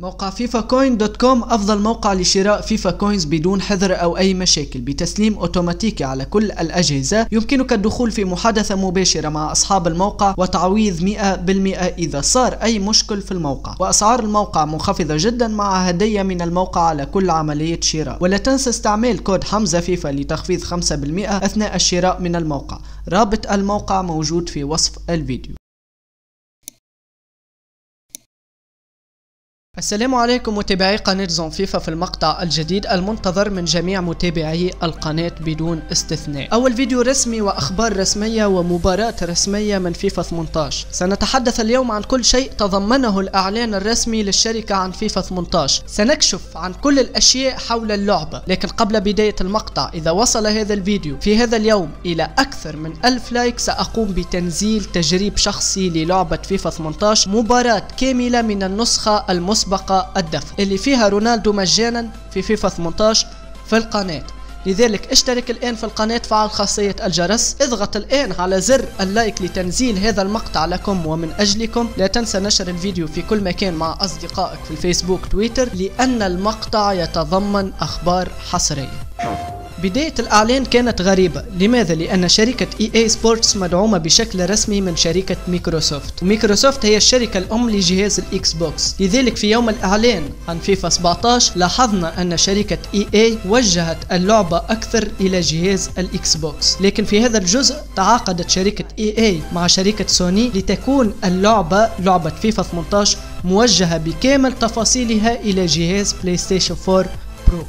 موقع فيفا كوين دوت كوم أفضل موقع لشراء فيفا كوينز بدون حذر أو أي مشاكل، بتسليم أوتوماتيكي على كل الأجهزة. يمكنك الدخول في محادثة مباشرة مع أصحاب الموقع وتعويض 100% إذا صار أي مشكل في الموقع. وأسعار الموقع منخفضة جدا مع هدية من الموقع على كل عملية شراء. ولا تنسى استعمال كود حمزة فيفا لتخفيض 5% أثناء الشراء من الموقع. رابط الموقع موجود في وصف الفيديو. السلام عليكم متابعي قناة زون فيفا في المقطع الجديد المنتظر من جميع متابعي القناة بدون استثناء. أول فيديو رسمي وأخبار رسمية ومباراة رسمية من فيفا 18. سنتحدث اليوم عن كل شيء تضمنه الإعلان الرسمي للشركة عن فيفا 18. سنكشف عن كل الأشياء حول اللعبة، لكن قبل بداية المقطع إذا وصل هذا الفيديو في هذا اليوم إلى أكثر من 1000 لايك سأقوم بتنزيل تجريب شخصي للعبة فيفا 18، مباراة كاملة من النسخة المسبقة الدفع اللي فيها رونالدو مجانا في فيفا 18 في القناة. لذلك اشترك الآن في القناة، فعل خاصية الجرس، اضغط الآن على زر اللايك لتنزيل هذا المقطع لكم ومن أجلكم. لا تنسى نشر الفيديو في كل مكان مع أصدقائك في الفيسبوك تويتر، لأن المقطع يتضمن أخبار حصرية. بداية الإعلان كانت غريبة. لماذا؟ لأن شركة EA Sports مدعومة بشكل رسمي من شركة مايكروسوفت، ومايكروسوفت هي الشركة الأم لجهاز الإكس بوكس. لذلك في يوم الإعلان عن فيفا 17 لاحظنا أن شركة EA وجهت اللعبة أكثر إلى جهاز الإكس بوكس، لكن في هذا الجزء تعاقدت شركة EA مع شركة سوني لتكون لعبة فيفا 18 موجهة بكامل تفاصيلها إلى جهاز بلاي ستيشن 4 برو.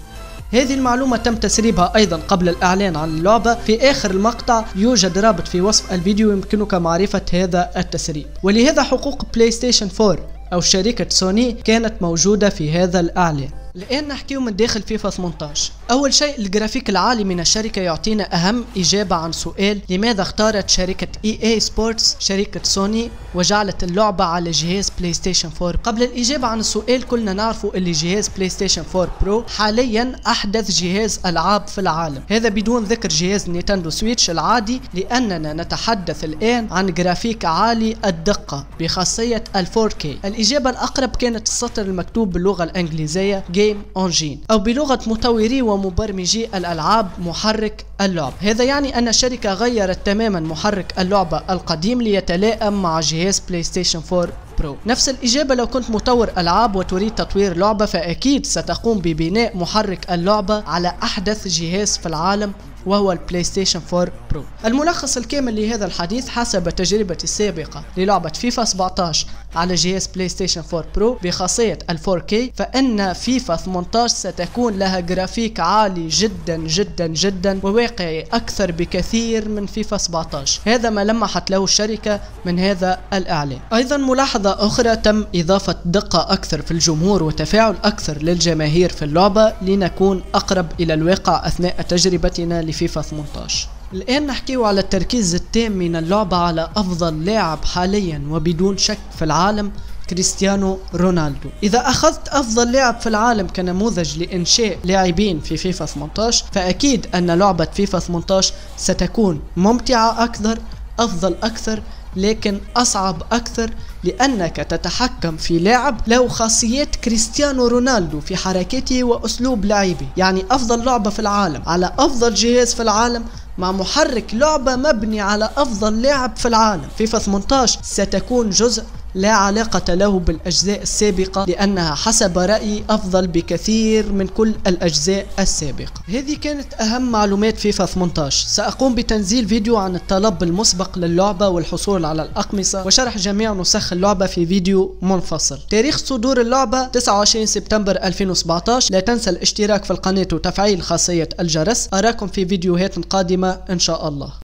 هذه المعلومة تم تسريبها أيضا قبل الإعلان عن اللعبة. في آخر المقطع يوجد رابط في وصف الفيديو يمكنك معرفة هذا التسريب. ولهذا حقوق بلاي ستيشن 4 أو شركة سوني كانت موجودة في هذا الإعلان. الآن نحكيه من داخل فيفا 18. أول شيء الجرافيك العالي من الشركة يعطينا أهم إجابة عن سؤال لماذا اختارت شركة EA Sports شركة سوني وجعلت اللعبة على جهاز بلاي ستيشن 4. قبل الإجابة عن السؤال كلنا نعرف اللي جهاز بلاي ستيشن 4 برو حاليا أحدث جهاز ألعاب في العالم، هذا بدون ذكر جهاز نينتندو سويتش العادي، لأننا نتحدث الآن عن جرافيك عالي الدقة بخاصية ال 4K. الإجابة الأقرب كانت السطر المكتوب باللغة الإنجليزية Game Engine، أو بلغة مطوري ومبرمجي الألعاب محرك اللعب. هذا يعني أن الشركة غيرت تماما محرك اللعبة القديم ليتلائم مع جهاز بلاي ستيشن 4 برو. نفس الإجابة لو كنت مطور ألعاب وتريد تطوير لعبة، فأكيد ستقوم ببناء محرك اللعبة على أحدث جهاز في العالم وهو البلاي ستيشن 4 برو. الملخص الكامل لهذا الحديث حسب تجربتي السابقة للعبة فيفا 17 على جهاز بلاي ستيشن 4 برو بخاصية ال 4K، فإن فيفا 18 ستكون لها جرافيك عالي جدا جدا جدا وواقعي أكثر بكثير من فيفا 17. هذا ما لمحت له الشركة من هذا الإعلان. أيضا ملاحظة أخرى، تم إضافة دقة أكثر في الجمهور وتفاعل أكثر للجماهير في اللعبة لنكون أقرب إلى الواقع أثناء تجربتنا لفيفا 18. الآن نحكيه على التركيز التام من اللعبة على أفضل لاعب حاليا وبدون شك في العالم، كريستيانو رونالدو. إذا أخذت أفضل لاعب في العالم كنموذج لإنشاء لاعبين في فيفا 18، فأكيد أن لعبة فيفا 18 ستكون ممتعة أكثر، أفضل أكثر، لكن أصعب أكثر، لأنك تتحكم في لاعب له خاصيات كريستيانو رونالدو في حركاته وأسلوب لعبه. يعني أفضل لعبة في العالم على أفضل جهاز في العالم مع محرك لعبة مبني على أفضل لاعب في العالم. فيفا 18 ستكون جزء لا علاقة له بالأجزاء السابقة، لأنها حسب رأيي أفضل بكثير من كل الأجزاء السابقة. هذه كانت أهم معلومات فيفا 18. سأقوم بتنزيل فيديو عن الطلب المسبق للعبة والحصول على الأقمصة وشرح جميع نسخ اللعبة في فيديو منفصل. تاريخ صدور اللعبة 29 سبتمبر 2017. لا تنسى الاشتراك في القناة وتفعيل خاصية الجرس. أراكم في فيديوهات قادمة إن شاء الله.